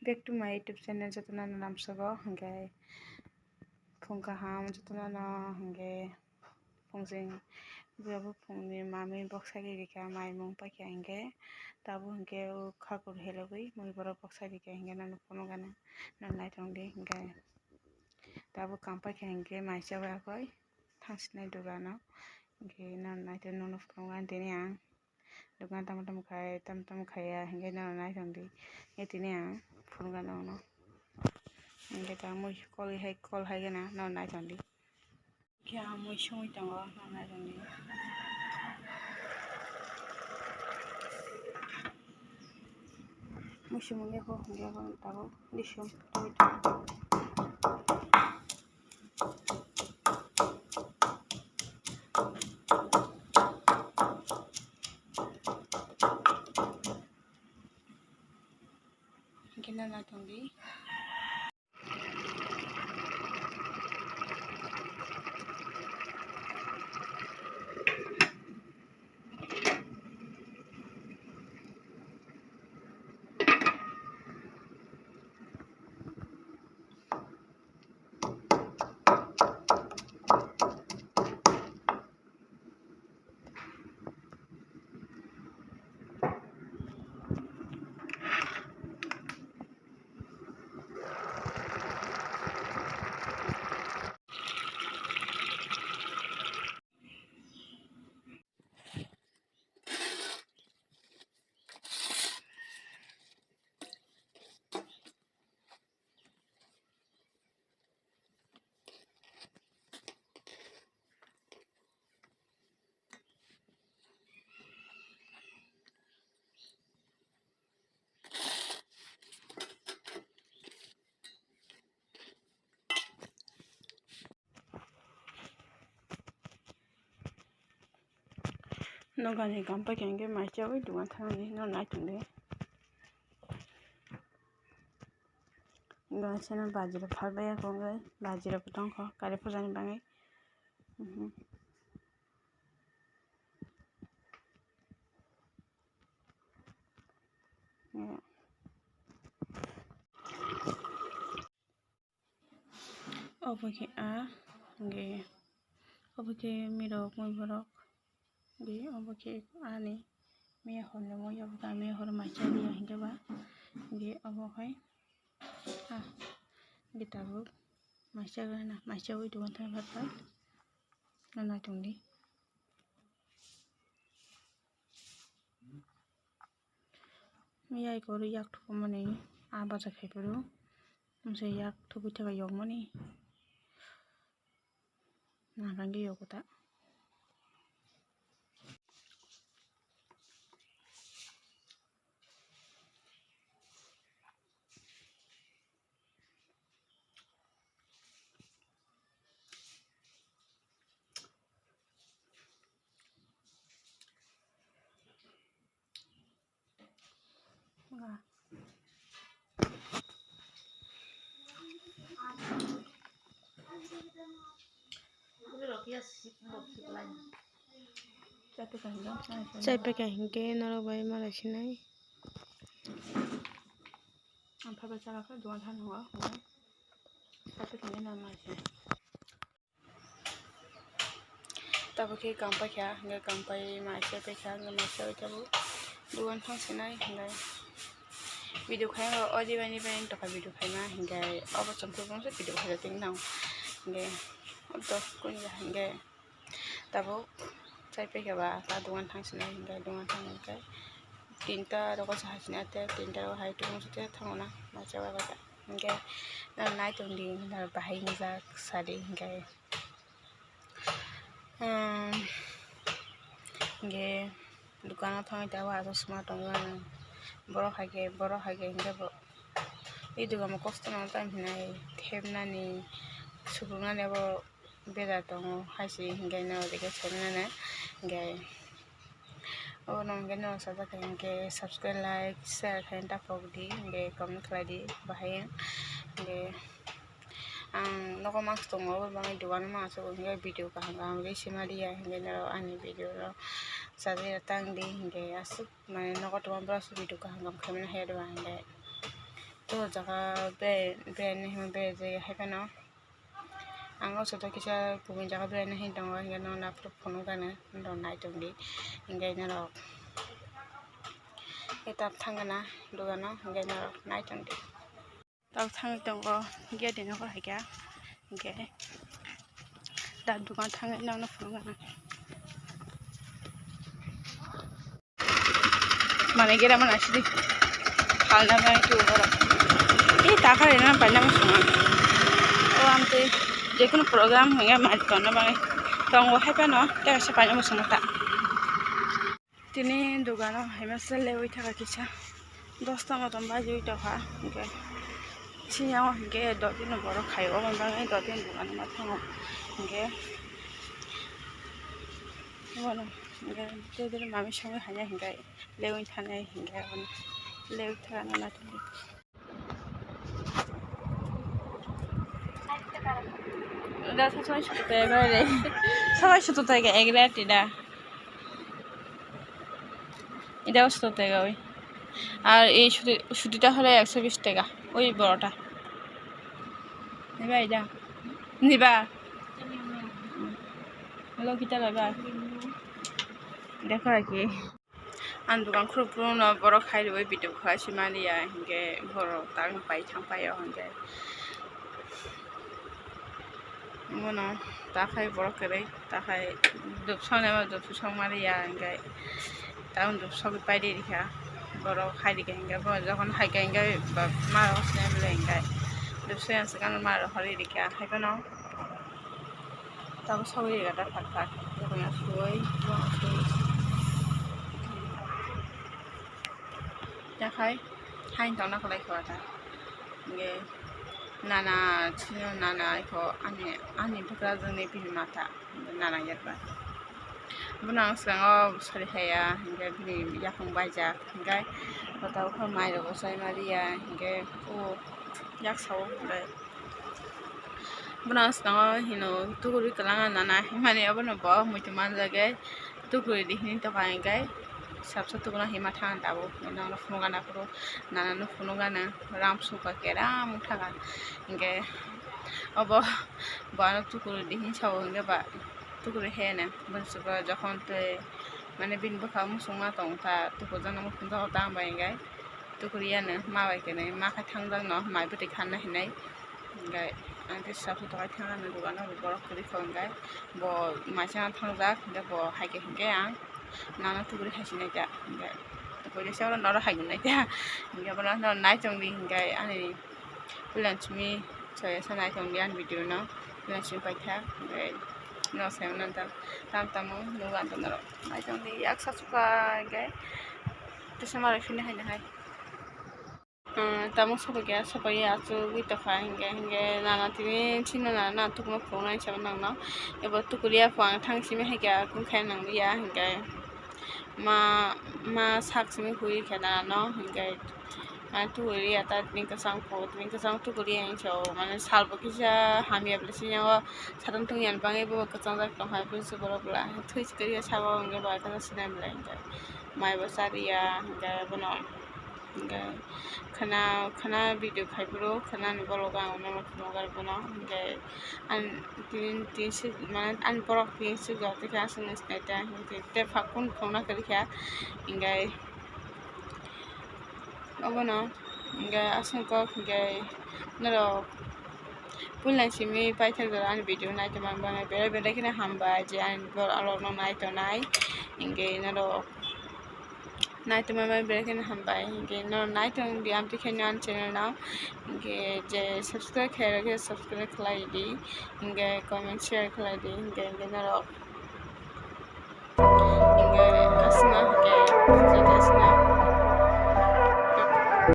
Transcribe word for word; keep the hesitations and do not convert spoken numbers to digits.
Back to my YouTube channel, jotono no lamsogo, hwnkhe phung kaham jotono no, hwnkhe phungjing, bwrabo phungni mami boksai rikha, mai mung paikha hwnkhe, tabuk hwnkhe o khakur helogwi mui borok boksai rikha hwnkhe, nono phunukgana, no naitongdi hwnkhe, tabuk kam paikha hwnkhe mai chawi akhoi thangsinai dugano, hwnkhe nono naitong, nono phunukgana tini ang. Dogan tamo tamo khai, tamo tamo khaiya, hingke nono naitongdi. Hingke tini ang phunukgana nono. Hingke ta mui kol hai, kol hai gana nono naitongdi. Hingke ang mui songwi tongo, nono naitongdi. Mui songwi kho, hingke kho tabuk, di song, tongwi tongo. Hingke nono tongdi. Nokani kam paikha hingke mai chawi dogan thangni no naitung de. Dogan seno bajira phalbaiya kongoi, bajira bo tongkho kari pujani bagwi. Mhm. Obo khe a, hwnkhe obo khe mirok, mui borok, hwnkhe obo khe ani miya hor ni mui, obo khe ani miya hor mai cha liya hwnkhe ba, hwnkhe obo hai a, hwnkhe tabuk mai cha gana, mai chawi dogan thani phatha no naitongdi. Miya eko yak thukumani a baja khai phuru, mungsa yak thugui thaka yokmani nangkangke yogo ta. Chai paikha hingke norok bai malai sinai. Ang phaibai chalaikha dogan thani o. Chai paikha hingke norok malai sinai. Tabuk khe kam paikha, hingke kam pai mai se paikha, hingke mai se tabuk dogan thang sinai hingke video khai o, o dibai ni bai tokha video khai ma hingke obo chomprok bangsa video khai tong nang hingke o dos kun ya hingke tabuk chai paikha ba ta dogan thang sinai hingke dogan thang hingke tinta rogo sa hai sinai te tinta rogo hai tong te thango na mai se bai ta hingke nai tong di bahai wngjak sadi hingke. Hingke dukano thangwi tabuk aswk swnam tongo borok hai khe borok hai khe hingke bo e dukan bo kosto no tamo hinai thepnani subrungnani abo bera tongo hai se hingke no rega swnamnani hingke. Obo no hwnkhe norok sajak kha hwnkhe subscribe, like, share khaina ta pok di, hwnkhe comment khlai di bahai hwnkhe ang nogo mangsa tongo, obo bagwi dogano mangsa tongo, hwnkhe video kaham kaham rwi sima di ya, hwnkhe norok ani video no sajagwi tang di, hwnkhe aswk mane nogo tongma borok aswk video kaham kaham khaimani haya de ba hwnkhe. To jaga be-, beraina hwnba berai jai hai phano. Ang o joto kisa kubun jaga beraina hin tongo, hinkhe nono naphuru phunuk gana norok nai tongdi. Hinkhe norok eta thang gana dogano, hinkhe norok nai tongdi. Tok thangwi tongo, gate ni nokho hai khe, hinkhe da dukan thangwi nokno phunuk gana. Mane gera mana sidi. Halna bai tu oro. Ei ta khare na paina mo suma. O amte jekunu program hwnga mai konna bai tongo hai phano tei kaisa paina mo suma ta. Tini dogano hai masa lewi thaka kisa. Dosta motom baji wi tokha. Hinkhe sini o hinkhe dotino borok khai obo bagwi dotino dogano ma thango. Hinkhe obono hinkhe tei mami songwi hanya hinkhe. Lewi thanai hinkhe abono lewi thana naithok. Da sabai sutu tega re. Sabai sutu tega ek rati da. Ida sutu tega oi. Ar ei sutu, sututa hole ekso bish tega. Oi boroda. Niba ida. Niba. Hello, kita laba. Dekho aki. Ang dukan khuluk phuru no borok hai rwui video khai se maliya, hinkhe borok tak pai thang paio hinkhe. Bono takhai borok kwrwi, takhai dopsok naima dopsok maliya, hinkhe tabuk dopsok paidi rikha. Borok hai rikha hinkhe, bo jokhon hai kha hinkhe ma rok sinai bwlai hinkhe dopsok yang swkang ma rok hori rikha, hai phano. Tabuk sogwi rega da phak phak, tabuk yang suwui, tabuk yang suwui. Yakhai hain tongna kwlai kho ta. Nge nana, chini nana kho ani, ani bwkra jani bini mata, nana yakba. Bono ang swkango sari haya, hinkhe bini yakung baijak, hinkhe tabuk khe mai rok bo chai maliya, hinkhe o yak sao, hinkhe. Bono ang swkango hino tukuri kwlanga nana himani, obono bo muitu manjagwi tukuri di hini tongkha, hinkhe sabsa tukuna hima thang tabuk, nono phunukgana phuru nana no phunukgana ram suka kera wngthaka, hinkhe obo bo ano tukuri di hini sao, hinkhe ba tukuri hene bwswk jokhon tei mane bini bwkha muchungma tongkha, tukurjakno muchungjago tamo bai hinkhe tukuri yano ma bai kene ma khe thangjak no mai bwtwi khanna hinai. Hinkhe ang tei sabo tongwi thangna nw dogano borok kwrwi kho, hinkhe bo maisa thangjak, hinkhe bo hai khe hinkhe ang nana tukuri hai sinai ta, hinkhe koilaisa oro noro hai gunai ta, hinkhe bono nai tongdi, hinkhe ani puila simi soyasa nai tongdi ani video no, puila simi paitha, hinkhe no sai mano tam tamo nugo ang norok nai tongdi yak sachuka, hinkhe tesa malai phini hai hai. Ah, tamo sopai khe, sopai ya, achugwi tokha, hinkhe, hinkhe nana tini chini nana tukuma phunuknai sama nangno. Ebo tukuriya pho ang thang simi hai khe, kung khe nang ya, hinkhe ma, ma sak simi hui khe nana no, hinkhe ma tukuriya ta tini kwchang pho, tini kwchang tukuriya hinwi sao, mane salbo kisa hamya bwlai sini o satung tungya ni bagwi bo kwchangjak tongkha, bwswk borok bwla thwi kwrwi sabo hinkhe bai khe sinai bwlai hinkhe mai bo chariya, hinkhe bono. Hinkhe khwna, khwna video khai phuru khwnani bologo ang nono phunukgwi bono. Hinkhe ang tin, tin sik, mane ani borok tin sik rok tei khe aswk nw sinai ta, hinkhe tei phak kunu khwna kwrwi kha. Hinkhe obono hinkhe aswk kok hinkhe norok puila simi paithak jora ani video nai tongma bagwi belai belai kheno hambai je ani borok rokno nai tongnai. Hinkhe norok. Nai tongma bai belai kheno hambai, hinkhe no nai tong di amtwi khe ani channel no, hinkhe je subscribe khlai rok khe subscribe khlai di, hinkhe comment share khlai di, hinkhe, hinkhe norok